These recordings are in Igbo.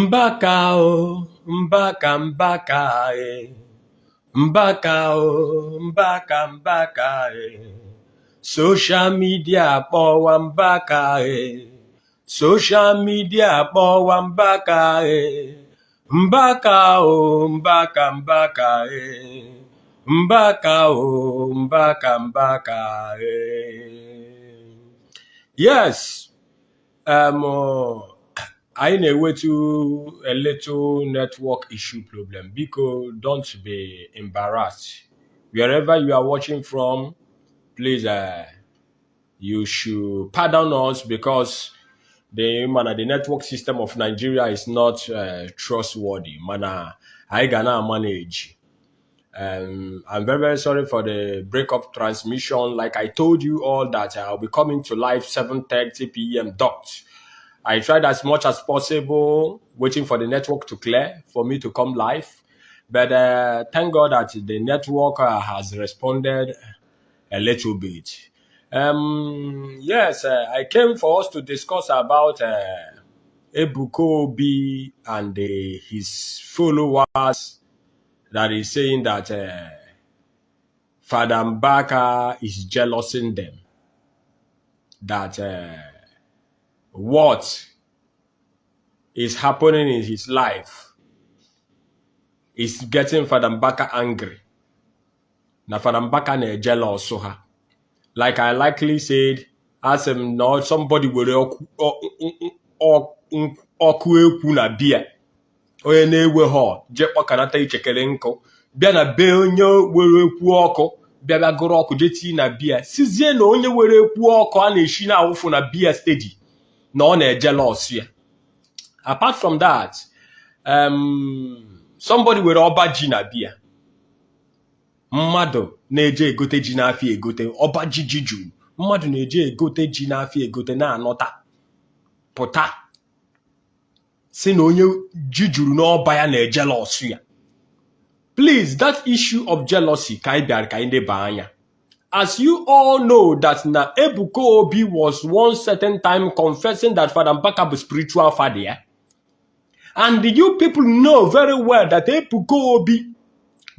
Mbaka o, Mbaka, Mbaka e. Mbaka o, Mbaka, Mbaka e. Social media kpọwa Mbaka e. Social media kpọwa Mbaka e. Mbaka o, Mbaka, Mbaka e. Mbaka o, Mbaka, Mbaka e. Yes, anyị na-ewetu a little network issue problem. Biko, don't be embarrassed. Wherever you are watching from, please, you should pardon us because the mana the network system of Nigeria is not trustworthy. Mana anyị ga na manage. I'm very, very sorry for the breakup transmission. Like I told you all that I'll be coming to live 7:30 p.m. dot. I tried as much as possible, waiting for the network to clear for me to come live. But thank God that the network has responded a little bit. Yes, I came for us to discuss about Ebuka Obi and his followers that is saying that Father Mbaka is jealousing them. That what is happening in his life is getting Father Mbaka angry. Na Father Mbaka na-ejealous ha. Like I likely said, asị m na somebody were ọkụ ọkụ ekwu na bia onye na-ewe ha jee kpọkanata ichekere nkụ bịa na be onye were ekwu ọkụ, bịa bịa gụrụ ọkụ jee tii na bia, sizie na onye were ekwu ọkụ a na-esi na-awụfu na bia steady na ọ na-ejealous ya. Apart from that, somebody were ọba ji na bia, mmadụ na-eje egote ji n'afịa, egote ọba ji, ji juru, mmadụ na-eje egote ji n'afịa, egote na-anọta, pụta si na onye ji juru n'ọba ya na-ejealous ya. Please, that issue of jealousy ka anyị bịara ka anyị leba anya. As you all know that na Ebuka Obi was one certain time confessing that Father Mbaka bụ spiritual father ya, and you people know very well that Ebuka Obi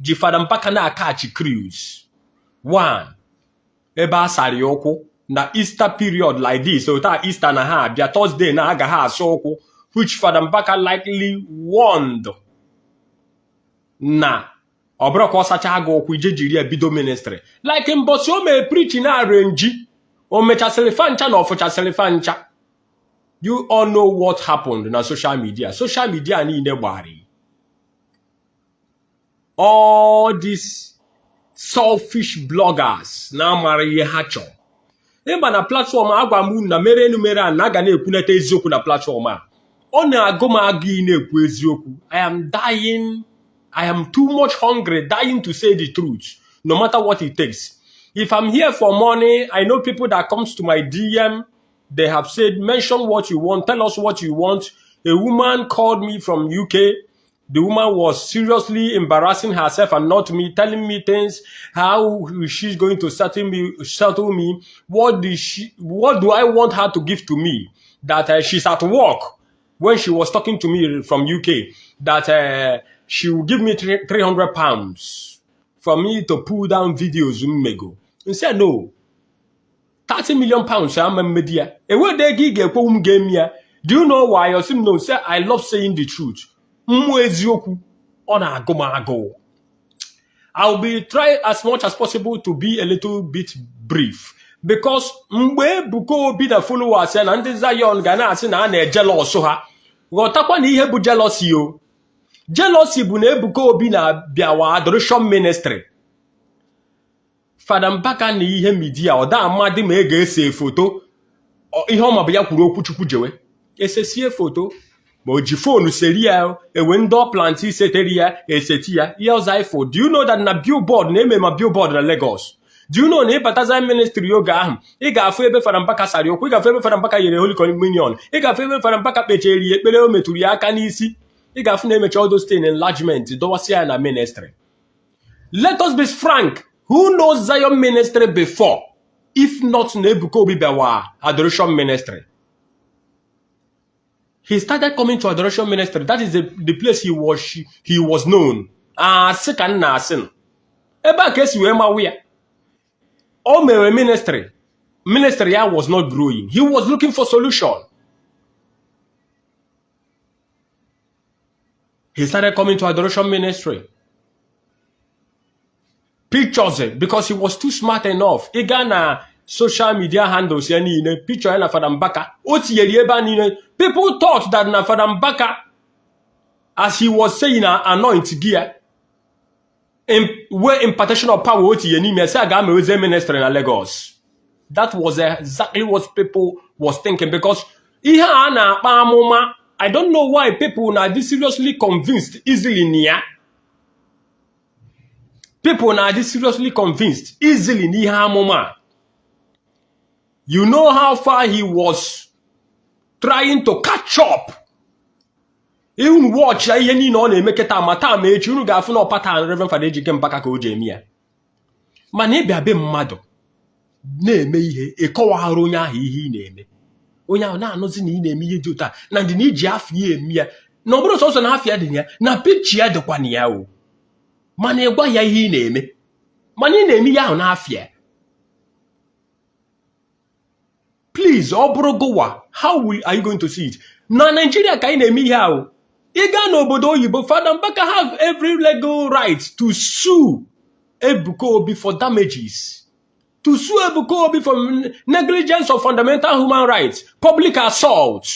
ji Father Mbaka na-akachi cruise one ebe a sara ya ụkwụ na Easter period like this. So taa Easter na ha abịa Thursday na agaghị asa ụkwụ, which Father Mbaka likely warned na ọ bụrụ ka ọ sachaa gị ụkwụ ije jiri ya bido ministry, like mbọsị o mee preaching na arrange, o mechasịrị fancha na ọ fụchasịrị fancha. You all know what happened na social media. Social media niile gbara all these selfish bloggers na-amara ihe ha chọrọ ịgba na platform. Agwa m unu na mere enu mere a na aga na-ekwuneta eziokwu na platform a. Ọ na-agụ m agụ ị na-ekwu eziokwu. I am dying, I am too much hungry, dying to say the truth no matter what it takes. If I'm here for money, I know people that comes to my DM, they have said, "Mention what you want, tell us what you want." A woman called me from UK. The woman was seriously embarrassing herself and not me, telling me things, how she's going to settle me. What do I want her to give to me? That she's at work when she was talking to me from UK, that she will give me £300 for me to pull down videos mmego. He said no. £30 million ama mmedi ya. Enwede ego ị ga-ekwewu m ga-emi ya. Do you know why? Ọ sị m no. Say I love saying the truth. Mmụọ eziokwu ọ na-agụ m agụụ. I'll be try as much as possible to be a little bit brief because mgbe Ebuka Obi na followers ya na ndị Zion ga na-asị na a na-ejealous ha, ghọtakwa na ihe bụ jealousy o. Jealousy bụ na Ebuka Obi na-abịawa adoration ministry Fada Mbaka na ihe media ọ da amadị ma e ga-ese foto. Ihe ọma bụ ya kwuru okwu Chukwu jewe esesie foto, ma o ji phone seri ya, ewe ndị ọplant setere ya eseti ya. Ihe ọzọ ifo, do you know that na billboard na-eme ma billboard na Lagos? Do you know na ịbata Zion ministry oge ahụ, ị ga-afụ ebe Fada Mbaka sara ụkwụ, ị ga-afụ ebe Fada Mbaka nyere Holy Communion, ị ga-afụ ebe Fada Mbaka kpechiri ya ekpere, o metụrụ ya aka n'isi, ị ga-afụ na emecha all those things, enlargement dọwasịa ya na ministry. Let us be frank, who knows Zion ministry before, if not na Ebuka Obi bịawa adoration ministry? He started coming to adoration ministry. That is the place he was known. Asị ka m na-asị nụ. Ebe a ka esi wee mawu ya. O mere ministry. Ministry ya was not growing. He was looking for solution. He started coming to adoration ministry. Pictures, because he was too smart enough. Ị gaa na social media handles ya niile, picture ya na Fada Mbaka o tinyere ebe a niile. People thought that na Fada Mbaka, as he was saying, na anoint gị ya wee impartation of power o tinye n'ime ya sị a ga-amewezie ministry na Lagos. That was exactly what people was thinking, because ihe a na-akpa amụma, I don't know why people na-adị seriously convinced easily na ya. People na-adị seriously convinced easily n'ihe amụma a. You know how far he was trying to catch up. Unu watch ya, ihe niile ọ na-eme kịta, ma taa ma echi, unu ga-afụ na ọpata Reverend Fada Ejike Mbaka ka o ji eme ya. Mana ịbịa be mmadụ na-eme ihe, ịkọwaghara onye ahụ ihe ị na-eme, onye ahụ na-anụzi na ị na-eme ihe dị otu a, na ndị na iji afọ ya eme ya, na ọ bụrụ sọsọ na afọ ya dị na ya, na picture ya dịkwa na ya o, mana ịgwa ya ihe ị na-eme, mana ị na-eme ihe ahụ n'afịa. Please, ọ bụrụ gụwa, how are you going to see it? Na Nigeria ka anyị na-eme ihe ahụ. Ị gaa n'obodo oyibo, Fada Mbaka have every legal right to sue Ebuka Obi for damages, to sue Ebuka Obi for negligence of fundamental human rights, public assault.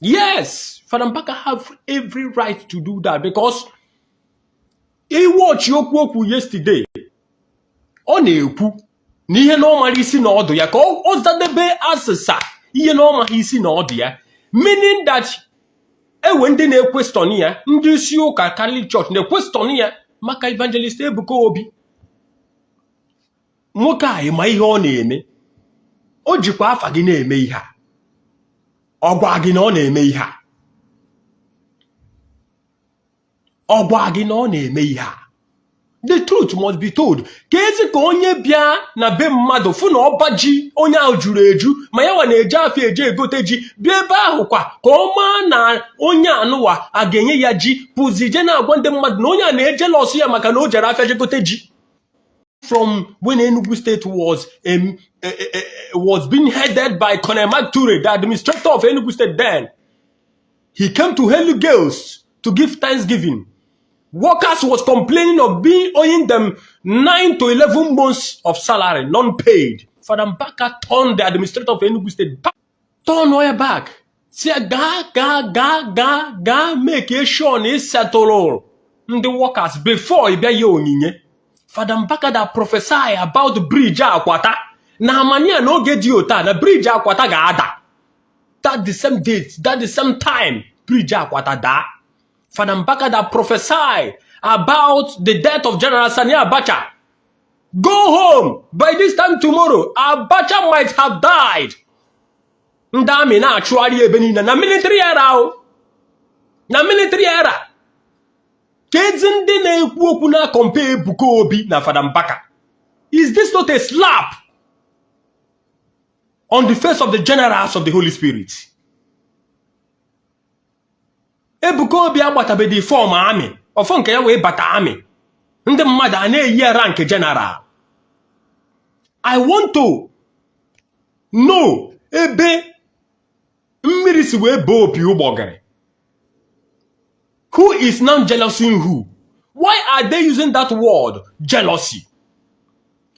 Yes, Fada Mbaka have every right to do that, because iwọchi okwu okwu yesterday, ọ na-ekwu na ihe na ọ mara isi na ọdụ ya ka ọ zadebe asịsa ihe na ọ maghị isi na ọdụ ya, meaning that ewe ndị na-equestion ya, ndị isi ụka Catholic Church na-equestion ya maka Evangelist Ebuka Obi. Nwoke a, ịma ihe ọ na-eme? O jikwa afa gị na-eme ihe a. Ọ gwa gị na ọ na-eme ihe a? Ọ gwa gị na ọ na-eme ihe a? The truth must be told. Ka ezi ka onye bịa na be mmadụ fụ na ọba ji onye ahụ juru eju, ma ya nwa na-eje afịa eje egote ji, bịa ebe ahụ kwa ka ọ maa na onye anụwa a ga-enye ya ji, pụzi je na-agwa ndị mmadụ na onye a na-eje lọsụ ya maka na o jere afịa je gote ji. From when Enugu State was being headed by Colonel Mark Ture, the administrator of Enugu State then, he came to Holy Ghost to give thanksgiving. Workers was complaining of being owing them 9 to 11 months of salary, non-paid. Father Mbaka turned the administrator of Enugu State back. Turn ya back. Si ya gaa, gaa, gaa, gaa, gaa make sure na ị settle ndị workers before ị bịa ya onyinye. Father Mbaka that prophesy about the bridge Akwata na amania n'oge dị otu a na bridge Akwata ga-ada. That the same date, that the same time, bridge Akwata daa. Father Mbaka that prophesy about the death of General Sani Abacha. Go home. By this time tomorrow, Abacha might have died. Ndị amị na-achụgharị ebe niile na military era o. Na military era. Ka ezi ndị na-ekwu okwu na compare Ebuka Obi na Fada Mbaka. Is this not a slap on the face of the generals of the Holy Spirit? Ebuka Obi agbatabeghị form amị ọfọ nke ya wee bata amị, ndị mmadụ a na-eyi ya rank general. I want to know ebe mmiri si wee boo opi ụgbọgịrị. Who is now jealousing who? Why are they using that word jealousy?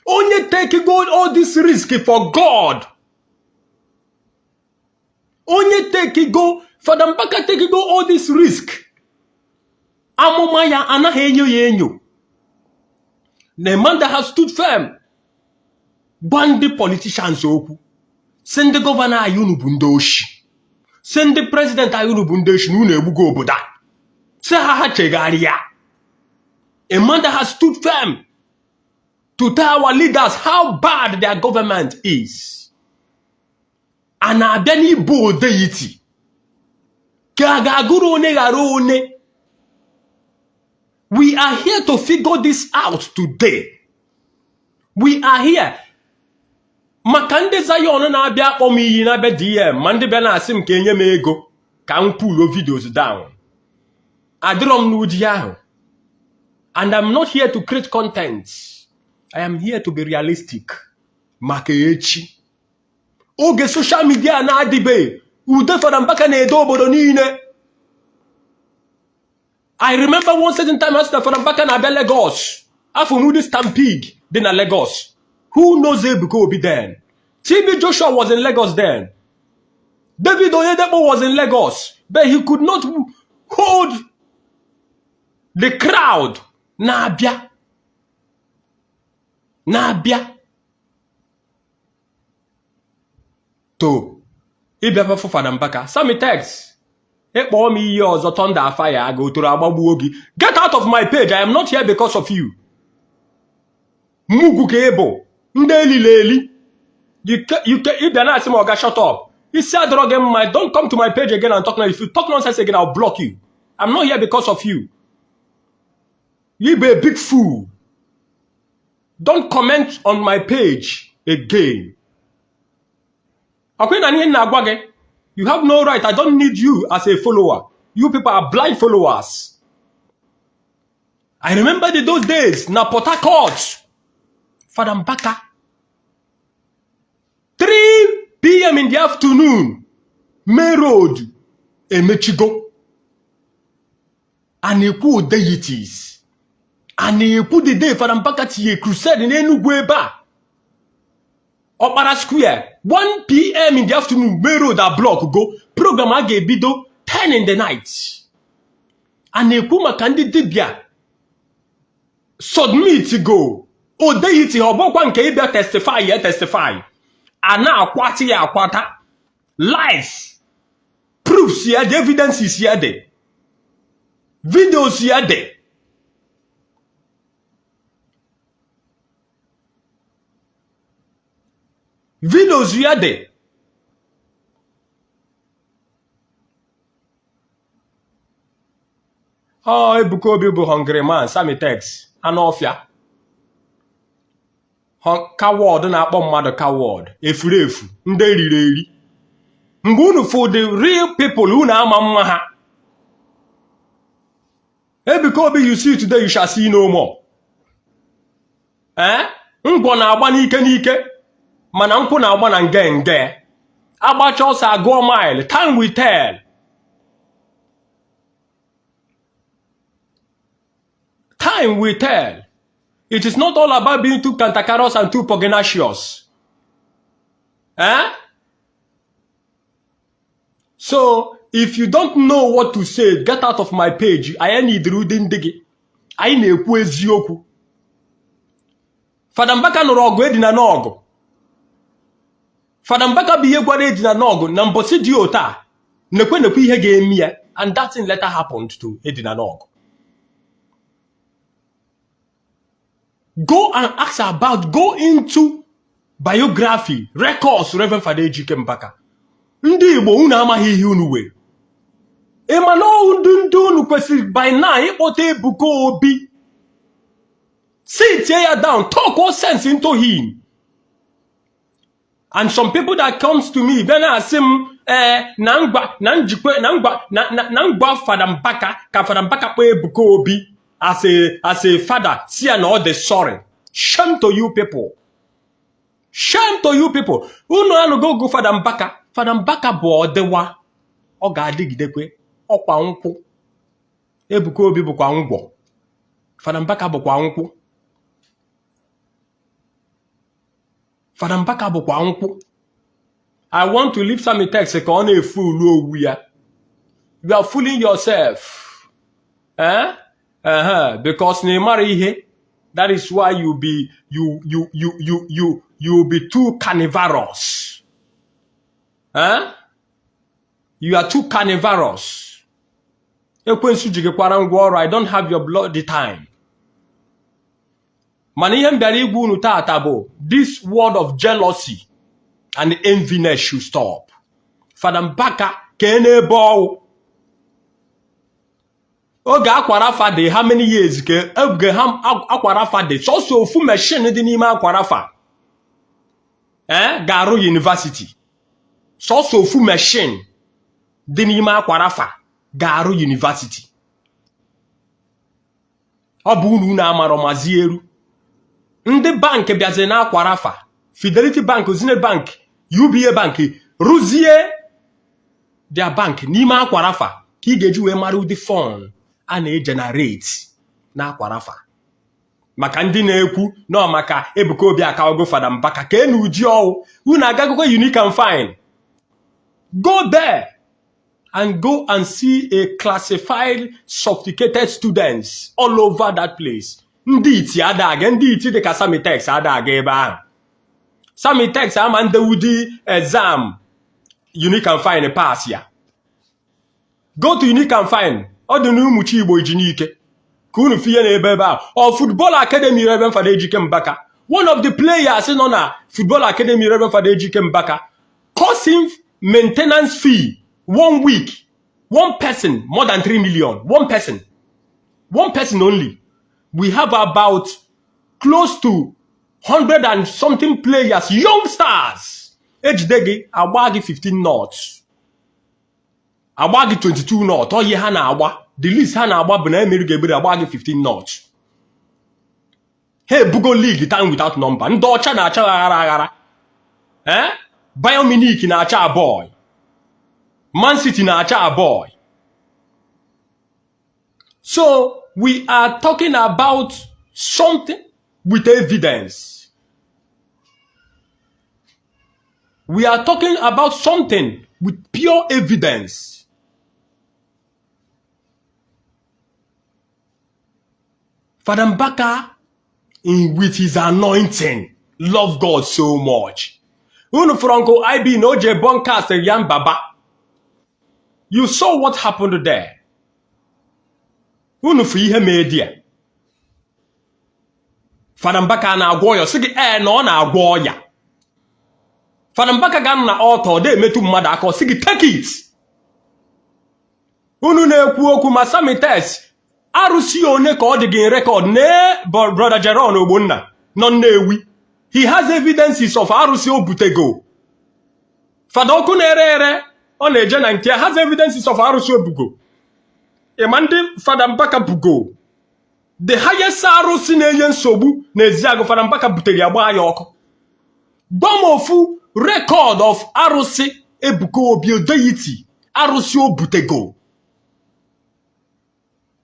Onye take go all this risk for God, onye take go, Fada Mbaka take go all this risk, amụma ya anaghị enyo ya enyo. The man that has stood firm gwa ndị politicians okwu, si ndị governor anyị, unu bụ ndị oshi, si ndị president anyị, unu bụ ndị oshi na unu egbugo obodo a, si ha ha chegharịa. A man that has stood firm to tell our leaders how bad their government is, a na-abịa n'ibu deity ka a ga-agụrụ one ghara one. We are here to figure this out today. We are here. Maka ndị Zion na-abịa akpọ m iyi na-abịa DM, ma ndị bịa na-asị m ka enye m ego ka m pullo videos down, adịrọ m n'ụdị ahụ. And I'm not here to create content. I am here to be realistic maka echi. Oge social media na-adịbeghị, ude Fada Mbaka na-ede obodo niile. I remember one certain time asị na Fada Mbaka na-abịa Lagos, afọ m ụdị stampede dị na Lagos. Who knows Ebuka Obi then? TB Joshua was in Lagos then. David Oyedepo was in Lagos, but he could not hold the crowd na-abịa na-abịa to ịbịa fụ Fada Mbaka. Sammy Tex, ịkpọọ m iyi ọzọ, thunder afa ya aga otoro agbagbuo gị. Get out of my page. I am not here because of you. Mugwu ka ị bụ, ndị elili eli. Ịbịa na-asị m ọga shut up, isi adọrọ gị mma. Don't come to my page again and talk. If you talk nonsense again, I'll block you. I'm not here because of you. You be a big fool. Don't comment on my page again. Ọkwa na ihe na-agwa gị, you have no right. I don't need you as a follower. You people are blind followers. I remember those days na Port Harcourt, Fada Mbaka, 3 p.m. in the afternoon, main road emechigo. A na-ekwu deities, a na-ekwu the day Fada Mbaka tinye crusade n'Enugwu ebe a, Ọkpara Square, 1 p.m. in the afternoon, main road a block go. Program a ga-ebido 10 in the night. A na-ekwu maka ndị dibịa submit go o deity ha, ọ bụkwa nke ịbịa testify ya testify, a na-akwata ya akwata live proofs ya dị, evidences ya dị, videos ya dị. Videos ya dị. Ọ Ebuka Obi bụ hungry man. Sammy Tex, anụ ọfịa, coward na-akpọ mmadụ coward, efuru efu, ndị eriri eri. Mgbe unu fụ the real people, unu ama mma ha. Ebuka Obi you see today, you shall see no more. Ee, ngwọ na-agba n'ike n'ike, mana nkwụ na-agba na nge nge. Agbacha ọsọ agụọ mile. Time will tell. Time will tell. It is not all about being too cantankerous and too pugnacious, eh? So if you don't know what to say, get out of my page. Anyị nidiri ụdị ndị gị. Anyị na-ekwu eziokwu. Fada Mbaka nụrụ ọgụ edina n'ọgụ. Fada Mbaka bụ ihe gwara edina n'ọgụ na mbọsị dị otu a, nekwe nekwe ihe ga-eme ya, and that thing later happened to edina n'ọgụ. Go and ask about, go into biography records Reverend Fada Ejike Mbaka. Ndị Igbo, unu amaghị ihe unu were. Ị ma na ndị unu kwesịrị by now ịkpọta Ebuka Obi, sit ya down, talk all sense into him. And some people that comes to me bịa na-asị m, ee, na ngwa na njikwe na ngwa na ngwa Fada Mbaka, ka Fada Mbaka kpọọ Ebuka Obi as a father, si ya na ọ dị sorry. Shame to you people. Shame to you people. Unu anụgo ogu Fada Mbaka. Fada Mbaka bụ ọdịwa, ọ ga-adịgidekwe. Ọkwa nkwụ. Ebuka Obi bụkwa ngwọ. Fada Mbaka bụkwa nkwụ. Fada Mbaka bụkwa nkwụ. I want to leave Sammy Tex ka ọ na-efu ulu owu ya. You are fooling yourself, eh? Uh-huh. Because na ị mara ihe. That is why you be you you you you you you be too carnivorous, eh? You are too carnivorous. Ekwensu jigikwara ngwa ọrụ. I don't have your bloody time. Mana ihe m bịara igwa unu tata bụ this word of jealousy and enviness should stop. Fada Mbaka ka e n'ebe ọwụ oge akwara afa dị, how many years ka oge ha akwara afa dị, sọsọ ofu machine dị n'ime akwara afa. Ee, ga-arụ university. Sọsọ ofu machine dị n'ime Aqua Rapha ga-arụ university. Ọ bụ unu unu amarọ mazi eru. Ndị bank bịaziri na Aqua Rapha, Fidelity Bank, Zenith Bank, UBA Bank, rụzie their bank n'ime Aqua Rapha, ka ị ga-eji wee mara ụdị fund a na-egenerate na Aqua Rapha. Maka ndị na-ekwu nọ maka Ebuka Obi akaogo Fada Mbaka ka enu ụdị ọwụ unu agagokwa Unique and Fine. Go there and go and see a classified, sophisticated students all over that place. Ndị iti ada aga, ndị iti dịka Samitex ada aga ebe ahụ. Samitex ama ndewudi exam Unique and Fine pass ya. Go to Unique and Fine, ọ dị n'Ụmụchi Igbo iji n'ike ka unu finye n'ebe ebe ahụ. Ọ Football Academy Reverend Fada Ejike Mbaka, one of the players nọ na Football Academy Reverend Fada Ejike Mbaka, cost him maintenance fee one week, one person, more than 3 million. One person, one person only. We have about close to 100 and something players, young stars. Ejide gị, agba gị 15 knots, agba gị 22 knot. Ọ ihe ha na-agba, the least ha na-agba bụ na emeri ga-egbere agba gị 15 knot. Ha ebugo league time without number. Ndị ọcha na-acha aghara aghara, eh. Bayern Munich na-acha abụọ, Man City na-acha abụọ. So we are talking about something with evidence. We are talking about something with pure evidence. Father Mbaka, in with his anointing, love God so much. Unu fụrụ Uncle IB na o je broadcast ya mbaba. You saw what happened there. Unu fụ ihe mee there. Fada Mbaka na-agwọ ọya, sị gị ee na ọ na-agwọ ọya. Fada Mbaka ga na altar, ọ na-emetụ mmadụ aka, ọ sị gị take it. Unu na-ekwu okwu ma Samitex arụsị one ka ọ dị gị record na Brother Jeron Ogbonna nọ Nnewi. He has evidences of arụsị o butego. Fada ọkụ na-ere ere, ọ na-eje na nke has evidences of arụsị obugo. Ịma ndị Fada Mbaka bugo the highest arụsị na-enye nsogbu na Eziagụ, Fada Mbaka butere ya, gbaa ya ọkụ. Gwa m ofu record of arụsị Ebuka Obi deity arụsị o butego,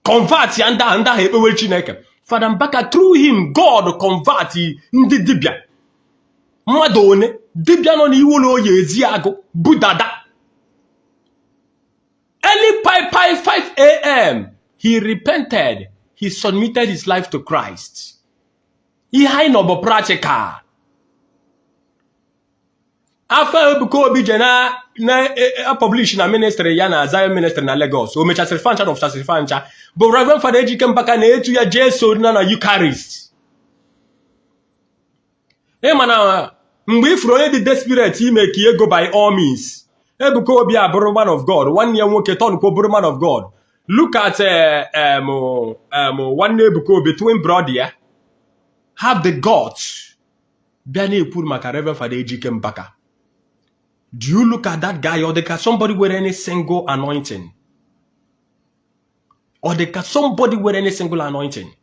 convert ya, ndị ahụ ndị ahụ ekpewere Chineke. Fada Mbaka, through him God convert ndị dibịa mmadụ one dibịa nọ n'iwu ụlọ oyi Eziagụ bụ dada. Early pi pi 5 a.m. he repented, he submitted his life to Christ. Ihe anyị nọ bụ practical. Afọ Ebuka Obi je na na publish na ministry ya na Zion Ministry na Lagos, o mechasịrị fancha na ọfụchasịrị fancha bụ Reverend Fada Ejike Mbaka na-etu ya Jesu na na Eucharist. Ịma na mgbe ifuru onye dị desperate ime ka ego by all means, Ebuka Obi abụrụ man of God, nwanne ya nwoke tọnukwo bụrụ man of God. Look at nwanne Ebuka Obi, twin brother ya, have the guts bịa na-ekwu maka Reverend Fada Ejike Mbaka. Do you look at that guy, or dị ka somebody with any single anointing? Or dị ka somebody with any single anointing?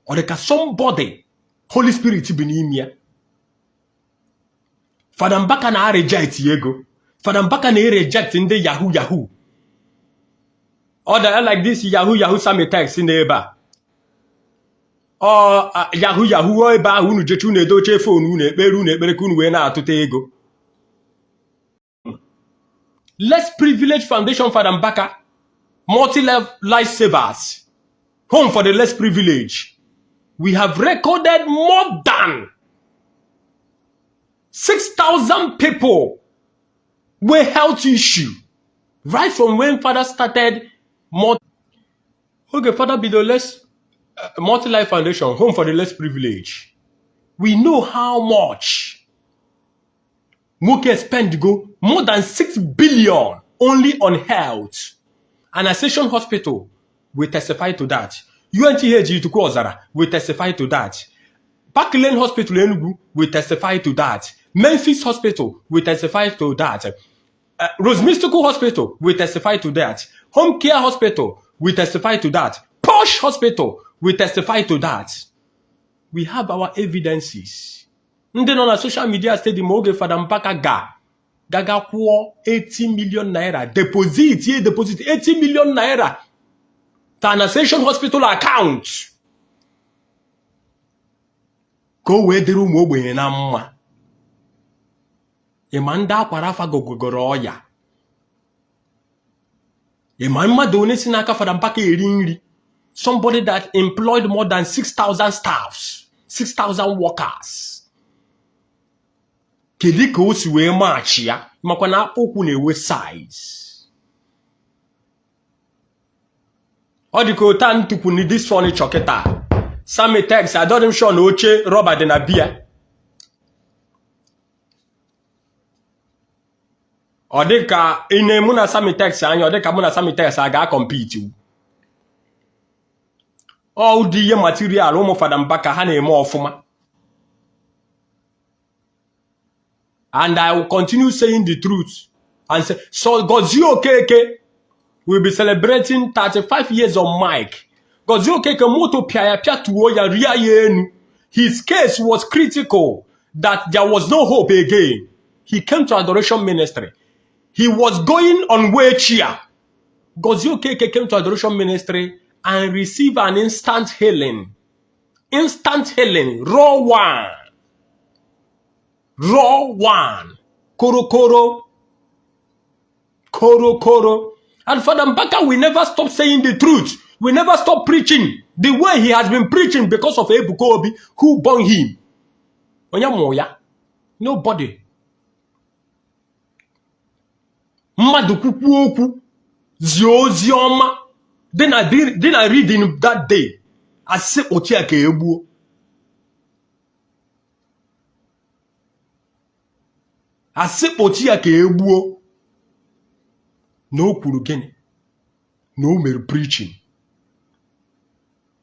Or dị ka somebody Holy Spirit bi n'ime ya? Fada Mbaka na-reject ego. Fada Mbaka na-reject ndị yahoo yahoo. Ọ dị like this yahoo yahoo Samitex n'ebe a. Ọ yahoo yahoo ebe ahụ unu jecha, unu edoche phone, unu ekpere, unu ekpere ka unu wee na-atụta ego. Less Privilege Foundation, Fada Mbaka, Multi Life Savers, Home for the Less Privileged. We have recorded more than 6,000 people with health issue right from when Father started. Oge Father bido Less Multi-Life Foundation, Home for the Less Privileged. We know how much nwoke spend go, more than 6 billion only on health. And Ascension Hospital will testify to that. UNTH Ituku Ozara will testify to that. Park Lane Hospital Enugu will testify to that. Memphis Hospital will testify to that. Rose Mystical Hospital will testify to that. Home Care Hospital will testify to that. Posh Hospital will testify to that. We have our evidences. Ndị nọ na social media stadium oge Fada Mbaka ga gaga kwụọ 80 million naira deposit ye deposit 80 million naira to Annunciation Hospital account ka o wee dịrị ụmụ ogbenye na mma. Ị ma ndị akwara afa gogogoro ọya? Ị ma mmadụ onye si n'aka Fada Mbaka eri nri? Somebody that employed more than 6,000 staffs, 6,000 workers. Kedu ka o si wee maachị ya? Makwa na akpụ ụkwụ na-ewe size. Ọ dị ka ota ntukwu na this furniture kịta. Samitex, adọghị m sure na oche rọba dị na bia. Ọ dị ka ị na mụ na Samitex anya, ọ dị ka mụ na Samitex a ga-acompete. Ọ ụdị ihe material ụmụ Fada Mbaka ha na-eme ọfụma. And I will continue saying the truth and say, so Gozie Okeke will be celebrating 35 years on mic. Gozie Okeke moto pịa ya pịatuo ya ria ya enu. His case was critical that there was no hope again. He came to Adoration Ministry. He was going on wheelchair. Gozie Okeke came to Adoration Ministry and received an instant healing. Instant healing, raw one. Raw one. Koro koro. Koro koro. And Father Mbaka will never stop saying the truth. We never stop preaching the way he has been preaching because of Ebuka Obi who born him. Onye mụrụ ya? Nobody. Mmadụ kwukwu okwu zie ozi ọma dị na reading that day, asị kpọchi ya ka egbuo. Asị kpọchi ya ka egbuo na o kwuru gịnị? Na o mere preaching.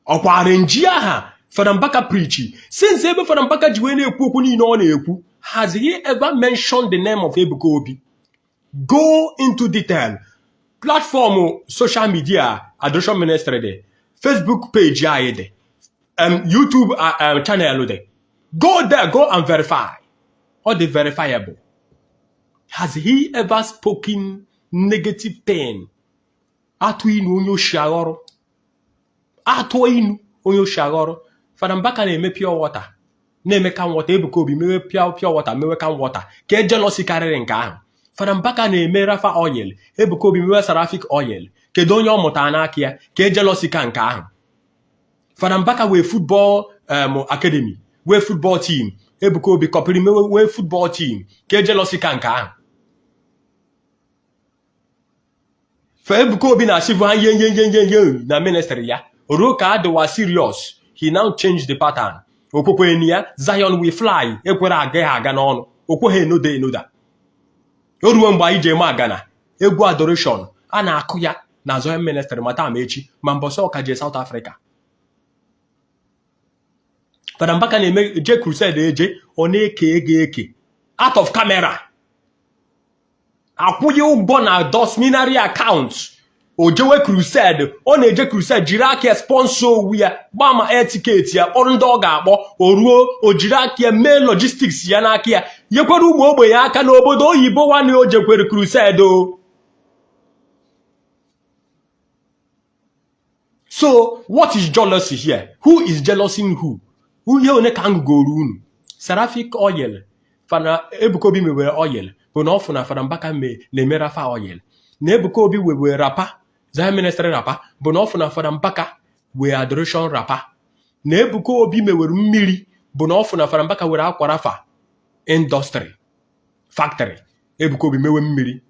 Ọkwa arenji aha Fada Mbaka preach since ebe Fada Mbaka ji wee na-ekwu okwu niile ọ na-ekwu, has he ever mentioned the name of Ebuka Obi? Go into detail. Platform social media Adoration Ministry dị, Facebook page anyị dị, YouTube channel dị. Go there, go and verify. Ọ dị verifiable. Has he ever spoken negative thing? Atụ inu onye oshi aghọrọ. Atụọ inu onye oshi aghọrọ. Fada Mbaka na-eme pure water, na-eme can water. Ebuka Obi mewe pure water, mewe can water. Ka e jealousy karịrị nke ahụ. Fada Mbaka na-eme Rafa oil, Ebuka Obi mewe Seraphic oil. Kedu onye ọ mụtara n'aka ya? Ka e jealousy ka nke ahụ. Fada Mbaka wee football academy, wee football team. Ebuka Obi kọpịrị mewe wee football team. Ka e jealousy ka nke ahụ. Fa Ebuka Obi na-achịbụ ha nye nye nye nye nye na ministry ya ruo ka adịwa serious. He now changed the pattern. Okwekwe ya Zion we fly ekwere agaghị aga n'ọnụ, okweghị enoda enoda. O ruo mgbe anyị ji eme agana egwu adoration a na-akụ ya na Zion ministry ma taa ma echi ma mbọsị ọka jee South Africa. Fada Mbaka na-eme je crusade eje, ọ na-eke ego eke out of camera, akwụghị ụgwọ na dosminary account. O jewe crusade, ọ na-eje crusade jiri aka ya sponsor owu ya, gbaa ma air ticket ya, kpọrọ ndị ọ ga-akpọ. O ruo, o jiri aka ya mee logistics ya n'aka ya, nyekwara ụmụ ogbenye aka n'obodo oyibo nwanne o jekwere crusade o. So what is jealousy here? Who is jealousing who? Ihe one ka m gụgoro unu? Seraphic oil, Fada Ebuka Obi mewere oil bụ na ọ fụ na Fada Mbaka na-eme Rafa oil. Na Ebuka Obi wewere wrapper, Zion Ministry wrapper, bụ na ọ fụ na Fada Mbaka wee adoration wrapper. Na Ebuka Obi mewere mmiri bụ na ọ fụ na Fada Mbaka were akwa Rafa industry factory. Ebuka Obi mewe mmiri.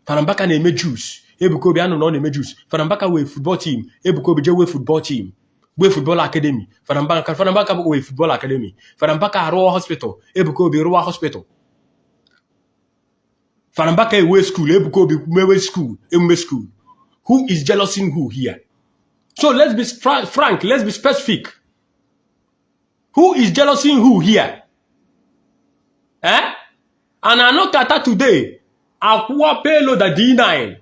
Fada Mbaka na-eme juice, Ebuka Obi anụ na ọ na-eme juice. Fada Mbaka wee football team, Ebuka Obi jee wee football team, wee football academy. Fada Mbaka wee football academy. Fada Mbaka arụọ hospital, Ebuka Obi rụwa hospital. Fada Mbaka ewe school, Ebuka Obi mewe school, emume school. Who is jealousing who here? So let's be frank, let's be specific. Who is jealousing who here? Eh, a na-anọkata today akwụwa payloader D9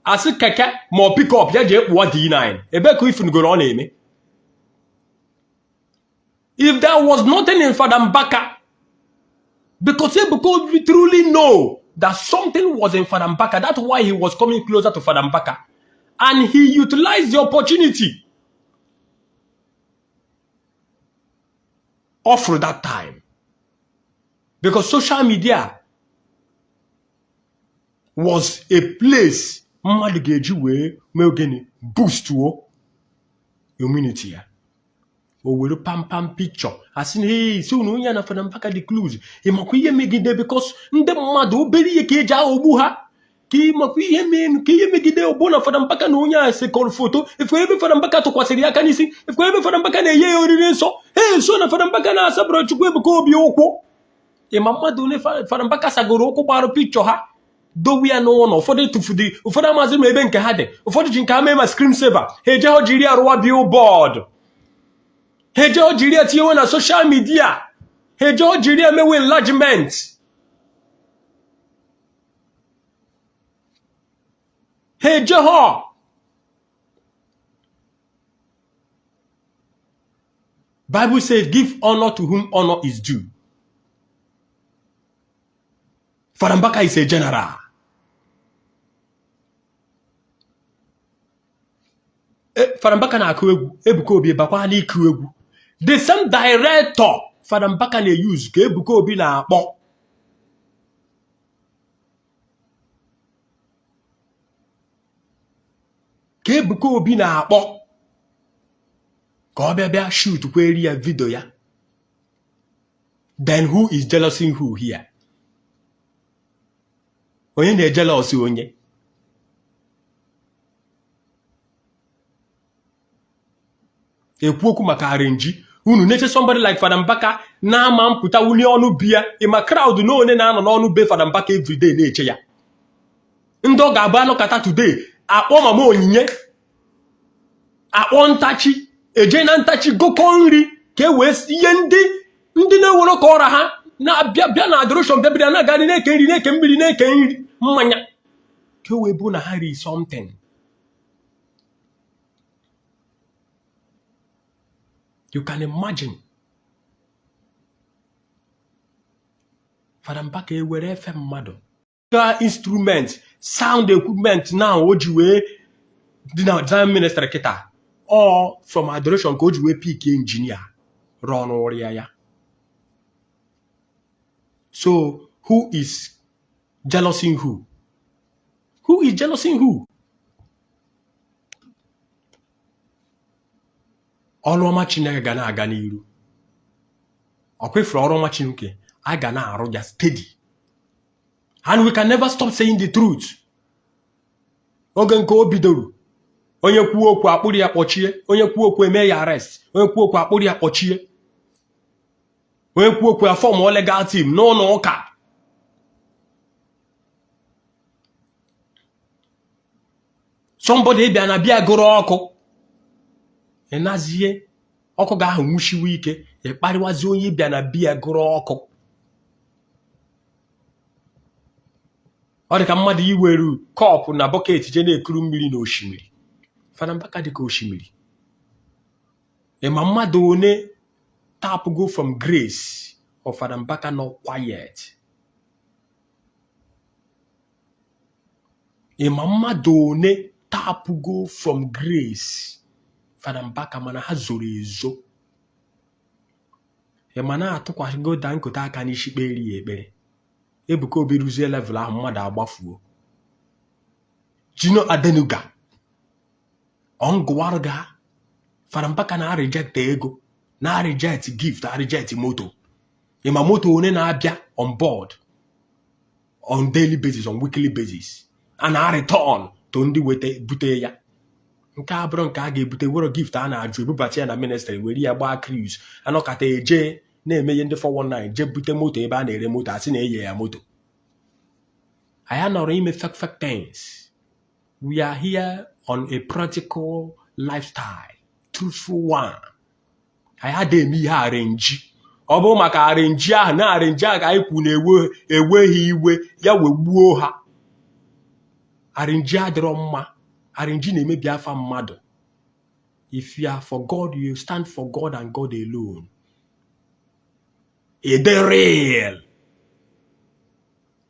asị keke ma ọ pickup ya ji ekpụwa D9 ebe ka ifunugoro ọ na-eme. If there was nothing in Fada Mbaka, because Ebuka Obi truly know that something was in Fada Mbaka, that's why he was coming closer to Fada Mbaka, and he utilized the opportunity offered that time, because social media was a place mmadụ ga-eji wee mee gịnị, boostuo immunity ya. O were pampam picture asị na ee si unu onye na Fada Mbaka dị close. Ịmakwa ihe megide, because ndị mmadụ obere ihe ka eji aghọgbu ha, ka ịmakwa ihe menu ka ihe megide ọbụ na Fada Mbaka na onye a sekọrọ foto efu ebe Fada Mbaka tụkwasịrị ya aka n'isi, efu ebe Fada Mbaka na-enye ya oriri nsọ, ee so na Fada Mbaka na-asabara Chukwu Ebuka Obi ụkwụ. Ịma mmadụ ole Fada Mbaka sagoro ụkwụ gbara picture ha dowe ya n'ụlọ, ụfọdụ tụfụdị, ụfọdụ amazi ma ebe nke ha dị, ụfọdụ ji nke ha mee ma screen saver ha eje ha jiri ya rụwa billboard, ha eje ha jiri ya tinyewe na social media, ha eje ha jiri ya mewe enlargement. Ha eje ha Bible says, give honor to whom honor is due. Fada Mbaka is a general. Fada Mbaka na-akụ egwu, Ebuka Obi bakwa n'ịkụ egwu. The same director Fada Mbaka na-use ka Ebuka Obi na-akpọ. Ka Ebuka Obi na-akpọ ka ọ bịa bịa shoot kweri ya video ya. Then who is jealousing who here? Onye na-ejealous onye? Ekwu okwu maka arrange unu na-eche somebody like Fada Mbaka na-ama mpụta wuli ọnụ biya. Ịma crowd na one na-anọ n'ọnụ be Fada Mbaka everyday na-eche ya, ndị ọ ga-abụ anọkata today akpọ mama onyinye, akpọ ntachi, eje na ntachi gokọ nri ka e wee ihe ndị ndị na-ewere ka ọra ha na-abịa bịa na adoration bịa bịa na-agarị na-eke nri, na-eke mmiri, na-eke nri mmanya ka e wee bụ na ha ri something. You can imagine Fada Mbaka ewere efe mmadụ ga instrument, sound equipment now o ji wee dị na design ministry kịta, all from adoration ka o ji wee pick engineer rụọ ọrụ ya ya. So who is jealousing who? Who is jealousing who? Ọrụ ọma Chineke ga na-aga n'iru. Ọ kwefuru ọrụ ọma Chineke a ga na-arụ ya steady, and we can never stop saying the truth. Oge nke o bidoro, onye kwuo okwu akpụrụ ya kpọchie, onye kwuo okwu eme ya arrest, onye kwuo okwu akpụrụ ya kpọchie, onye kwuo okwu ya form legal team n'ụlọ ụka. Somebody bịa na bịa gụrụ ọkụ, ịnazie ọkụ ga-ahụ nwụchiwe ike, ịkparịwazi onye bịa na bịa gụrụ ọkụ. Ọ dị ka mmadụ iweru cup na bucket jee na-ekuru mmiri n'osimiri. Fada Mbaka dị ka osimiri. Ịma mmadụ one tap go from grace of Fada Mbaka nọ quiet? Ịma mmadụ one tap go from grace Fada Mbaka mana ha zoro ezo? Ịma na-atụkwasịgo Dangote aka n'isi kpere ya ekpere? Ebuka Obi ruzie level ahụ, mmadụ agbafuo. Jino Adenuga ọngụwarga Fada Mbaka na reject ego, na reject gift, na reject moto. Ịma moto one na-abịa on board on daily basis, on weekly basis, a na return to ndị weta bute ya? Nke a bụrụ nke a ga-ebute were gift a na-ajụ ebubata ya na ministry, were ya gbaa cruise, anọkata eje na-eme ihe ndị 419, jee bute moto ebe a na-ere moto, asị na-eye ya moto. Anyị anọrọ ime fake fake things. We are here on a practical lifestyle, truthful one. Anyị adịghị eme ihe arrange. Ọ bụrụ maka arrange ahụ na arrange ahụ ka anyị kwu na-ewe eweghị iwe ya wee gbuo ha. Arrange adịrọ mma. Arrange na-emebi afa mmadụ. If you are for God, you stand for God and God alone. Ịdị real.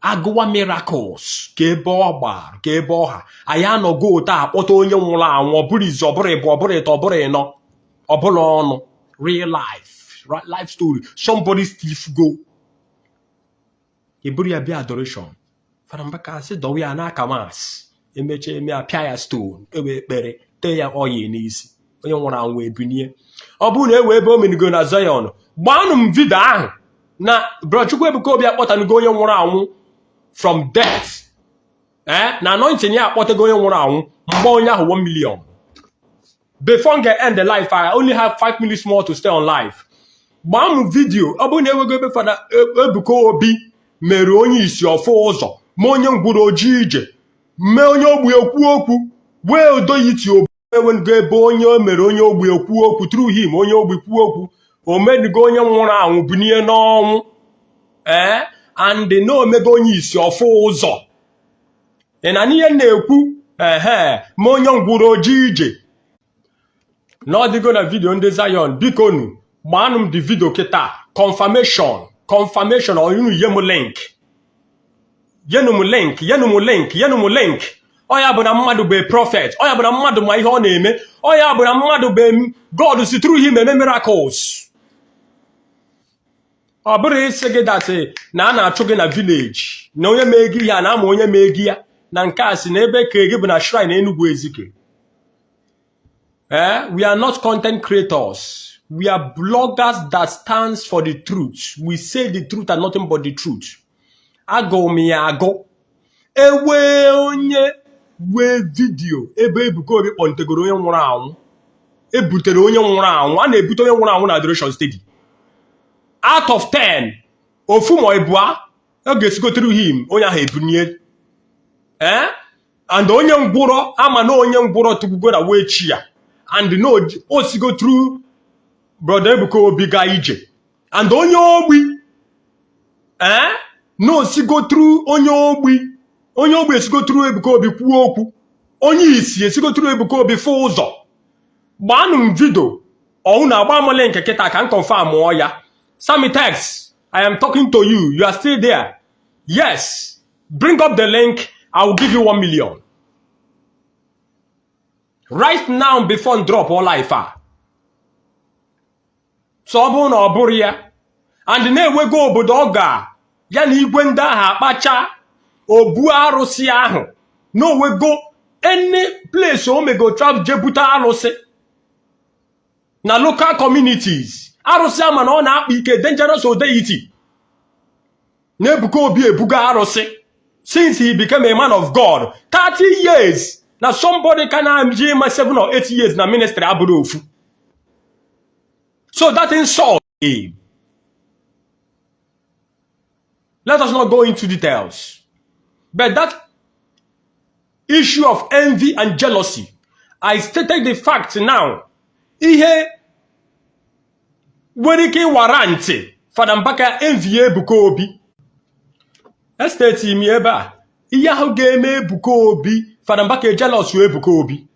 Agụwa miracles ka ebe ọ gbara, ka ebe ọha anyị anọgo ụta akpọta onye nwụrụ anwụ. Ọ bụrụ izu, ọ bụrụ ịbụ, ọ bụrụ ịtọ, ọ bụrụ ịnọ, ọ bụrụ ọnụ. Real life, life story. Somebody stiff go eburu ya bịa adoration. Fada Mbaka sị dọwa ya n'aka mass, emechaa eme, apịa ya stone, ewe ekpere, tee ya oyi n'isi, onye nwụrụ anwụ ebinie. Ọ bụrụ na ewe ebe o menigo na Zion, gbaanụ m video ahụ na bro Chukwu Ebuka Obi akpọtanugo onye nwụrụ anwụ from death, na anointing ya akpọtago onye nwụrụ anwụ, mgbe onye ahụ 1 million. Before m ga-end the live, I only have 5 minutes more to stay on live. Gbaa m video, ọ bụrụ na ewego ebe Fada Ebuka Obi mere onye isi ọfụ ụzọ, ma onye ngwụrụ ojii ije, mee onye ogbi ekwu okwu, wee odoyiti obi. Enwenugo ebe onye o mere onye ogbi ekwu okwu through him, onye ogbi kwuo okwu, o menugo onye nwụrụ anwụ bunie n'ọnwụ, and na omego onye isi ọfụ ụzọ. Ị na n'ihe m na-ekwu? Ehe, ma onye ngwụrụ ojii ije na ọ dịgo na video ndị Zion. Bikonu, gbaanụ m the video kịta. Confirmation, confirmation, or unu nye m link, yenụ m link, yenụ m link, yenụ m link. Ọ ya bụ na mmadụ bụ a prophet. Ọ ya bụ na mmadụ ma ihe ọ na-eme. Ọ ya bụ na mmadụ bụ God si through him eme miracles. Ọ bụrụ ịsị gị that na a na-achụ gị na village, na onye mee gị ihe a na-ama onye mee gị ya na nke a si na ebe ka gị bụ na shrine Enugu Ezike. We are not content creators. We are bloggers that stands for the truth. We say the truth and nothing but the truth. Agụ m ya agụ. Ewe onye wee video ebe Ebuka Obi kpọntegoro onye nwụrụ anwụ, ebutere onye nwụrụ anwụ. A na-ebute onye nwụrụ anwụ na adoration steady. Out of 10, ofu ma ịbụa ọ ga-esigo through him onye ahụ ebunie, and onye ngwụrọ ama na onye ngwụrọ tukwugo na wee chi ya, and no o sigo through brother Ebuka Obi gaa ije, and onye ogbi, na osigo through onye ogbi, onye ogbi esigo through Ebuka Obi kwuo okwu, onye isi esigo through Ebuka Obi fụ ụzọ. Gbaanụ m video ọhụ na agba m link kịta ka m confirm mụọ ya. Samitex, I am talking to you. You are still there? Yes, bring up the link. I will give you 1 million right now before m drop all live a. So ọ bụrụ na ọ bụrụ ya and na-ewego obodo ọ ga ya na igwe ndị ahụ akpacha obu arụsị ahụ na owego any place o mego travel je bute arụsị na local communities, arụsị ama na ọ na-akpa ike, dangerous deity. Na Ebuka Obi ebuga arụsị since he became a man of God, 30 years, na somebody ka na-eji ma 7 or 8 years na ministry abụrụ ofu. So that insult him. Let us not go into details, but that issue of envy and jealousy, I stated the fact now. Ihe nwere ike ịwara ntị Fada Mbaka envy Ebuka Obi, estate imi ebe a, ihe ahụ ga-eme Ebuka Obi, Fada Mbaka jealous Ebuka Obi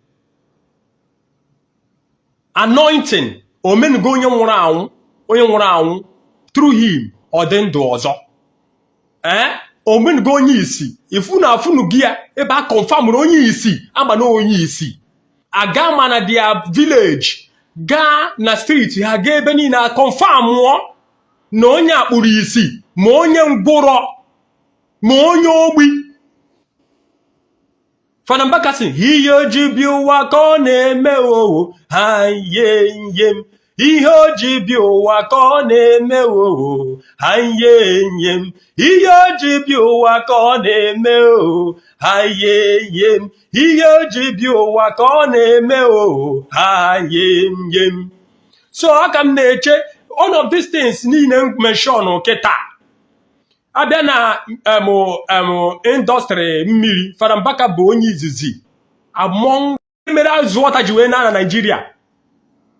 anointing, omenugo onye nwụrụ anwụ, onye nwụrụ anwụ through him ọ dị ndụ ọzọ, omenugo onye isi ifu na afụnu gị ya ebe a confirmụrụ onye isi ama na onye isi aga ma na their village, gaa na street ha, gaa ebe niile a confirmụọ na onye akpụrụ isi, ma onye ngwụrọ, ma onye ogbi. Fada Mbaka sị ihe o ji bi ụwa ka ọ na-eme owo ha ye nye m, ihe o ji bi ụwa ka ọ na-eme owo ha nye nye m, ihe o ji bi ụwa ka ọ na-eme o ha ye nye m, ihe o ji bi ụwa ka ọ na-eme o ha ye nye m. So aka m na-eche all of these things niile m mention kịta abịa na em em industry mmiri. Fada Mbaka bụ onye izizi among mere azụ ọta ji wee na Nigeria.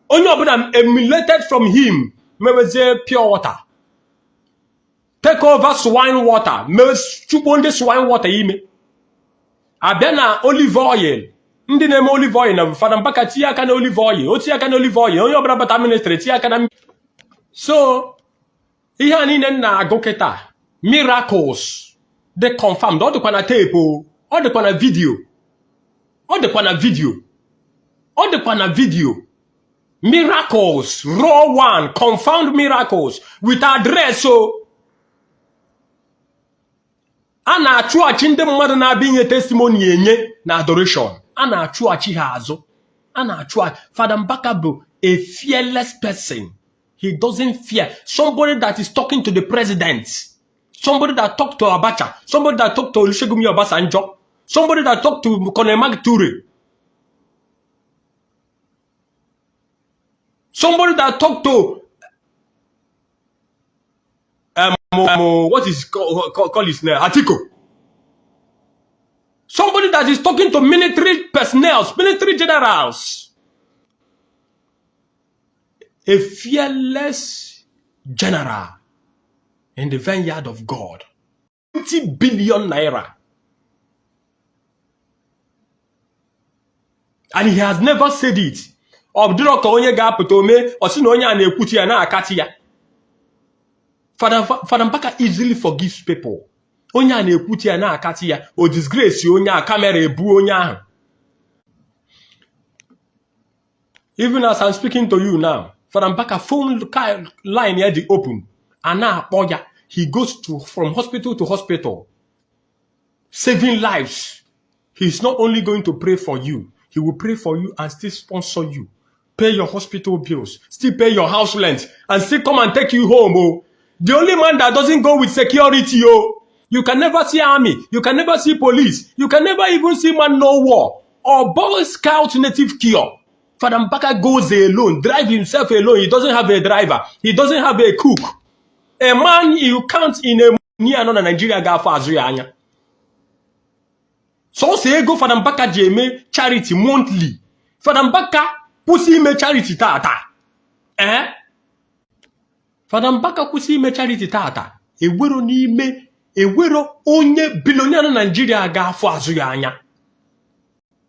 Onye ọbụla emulated from him. mewezie pure water, take over swine water, chukwu ndị swine water ime. Abịa na olive oil, ndị na-eme olive oil na Fada Mbaka tinye aka na olive oil, o tinye aka na olive oil, onye ọbụla bata ministry tinye aka na. So ihe a niile m na-agụ kịta, miracles dị confirmed. Ọ dịkwa na tape o, ọ dịkwa na video, ọ dịkwa na video, ọ dịkwa na video. Miracles, raw one, confirmed miracles with address o. A na-achụghachi ndị mmadụ na-abịa inye testimony enye na adoration, a na-achụghachi ha azụ, a na-achụ. Fada Mbaka bụ a fearless person. He doesn't fear. Somebody that is talking to the president, somebody that talk to Abacha, somebody that talk to Olusegun Obasanjo, somebody that talk to Colonel Mark Ture, somebody that talk to what is call his name, Atiku, somebody that is talking to military personnel, military generals, a fearless general in the vineyard of God. 20 billion naira, and he has never said it. Ọ dịrọ ka onye ga-apụta ome ọ sị na onye a na-ekwuchi ya na-akatị ya. Fada Mbaka easily forgives people. Onye a na-ekwuchi ya na-akatị ya, o disgrace onye a, camera ebu onye ahụ. Even as I'm speaking to you now, Fada Mbaka phone line ya dị open, a na-akpọ ya. He goes to from hospital to hospital saving lives. He's not only going to pray for you, he will pray for you and still sponsor you, pay your hospital bills, still pay your house rent, and still come and take you home. Oh, the only man that doesn't go with security. Oh, you can never see army, you can never see police, you can never even see man no war or Boy Scout native cure. Fada Mbaka goes alone, drive himself alone. He doesn't have a driver, he doesn't have a cook. A man you count in a nọ na Nigeria ga-afọ azụ ya anya. Sọsọ ego Fada Mbaka ji eme charity monthly. Fada Mbaka kwụsị ime charity tata, ee, Fada Mbaka kwụsị ime charity tata, ewero n'ime ewero onye billionaire na Nigeria ga-afụ azụ ya anya.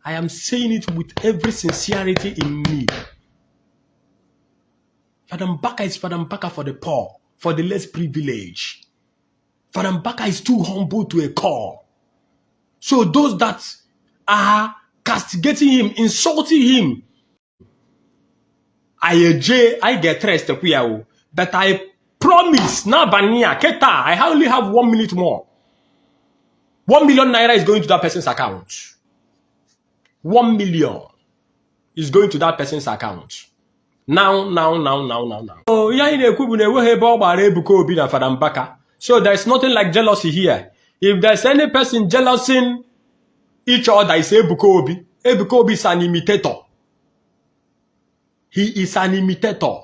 I am saying it with every sincerity in me. Fada Mbaka is Fada Mbaka for the poor, for the less privileged. Fada Mbaka is too humble to a call. So those that are castigating him, insulting him, I eje, I get rest ya o. But I promise n'abalị a kịta, I only have 1 minute more. 1 million naira is going to that person's account. 1 million is going to that person's account. Now, now, now, now, now, now. So ihe anyị na-ekwu bụ na enweghị ebe ọ gbara Ebuka Obi na Fada Mbaka. So there is nothing like jealousy here. If there's any person jealousing each other, is Ebuka Obi. Ebuka Obi is an imitator. He is an imitator.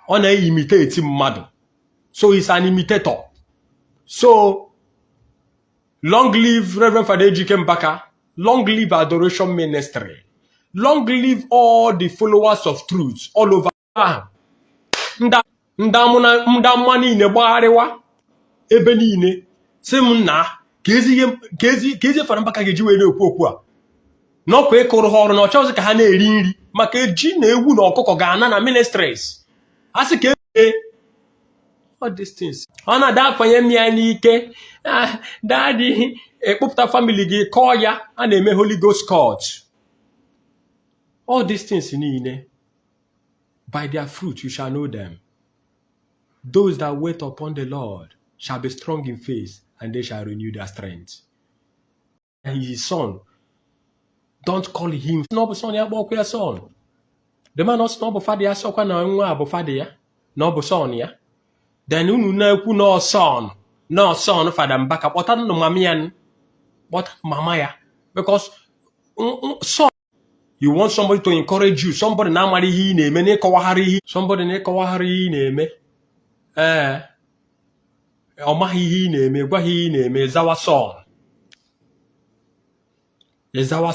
Ọ na-imitate mmadụ. So he's an imitator. So long live Reverend Fada Ejike Mbaka. Long live Adoration Ministry. Long live all the followers of truth all over. Ahụ ndị amụma niile gbagharịwa ebe niile sị m nna ka ezi Fada Mbaka ga-eji wee na-ekwu okwu a n'ọkwa ịkụrụ ha ọrụ na ọchọzi ka ha na-eri nri maka ji na ewu na ọkụkọ ga-ana na ministries a sị ka e all these things ọ na-ada afanye m ya n'ike. Daddy, ekpopụta family gị kọọ ya a na-eme Holy Ghost court. All these things niile, by their fruit you shall know them. Those that wait upon the Lord shall be strong in faith, and they shall renew their strength. And his son, don't call him na ọ bụ son ya, kpọkwa ya son. The man ọ sị na ọ bụ father ya, sọkwa na nwa a bụ father ya, na ọ bụ son ya. Then unu na-ekwu na son, na son Fada Mbaka, kpọta mama ya, kpọta mama ya, because son, you want somebody to encourage you, somebody na-amara ihe ị na-eme na ịkọwagharị ihe, somebody na ịkọwagharị ihe ị na-eme. Ee, ọ maghị ihe ị na-eme, gwaghị ihe ị na-eme, zawa son, ịzawa.